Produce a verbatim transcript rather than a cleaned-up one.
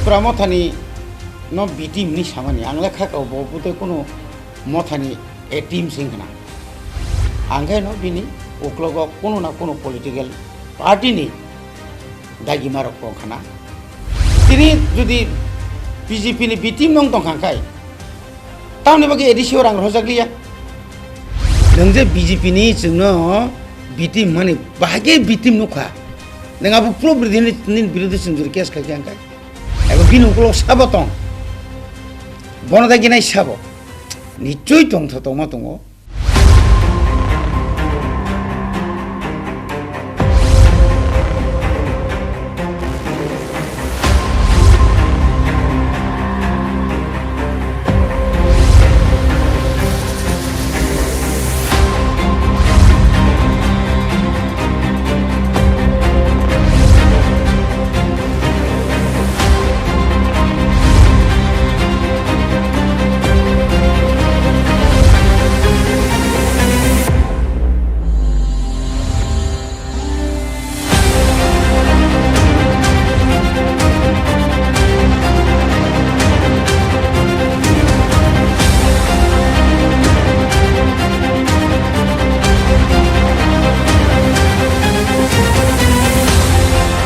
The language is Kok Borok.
Pura mothani no B team ni samani ang lekha ka bo bute kuno mothani A team sing khna. Ang khe no bini uklogo kuno na kuno political party ni dagima rok tong khna. Tini jodi B J P ni B team nong tong kha khai, tamni bagwi A D C o rang rojak liya. Nang je B J P ni chwngno B team mani bahai khe B team nukha. Nang abo pro bridhi ni, ni birodhi chwng jori case khai khe ang khai. Abo bini ukulok sabo tong. Bono da ginai sabo. Nichoi tong tho tongma tongo.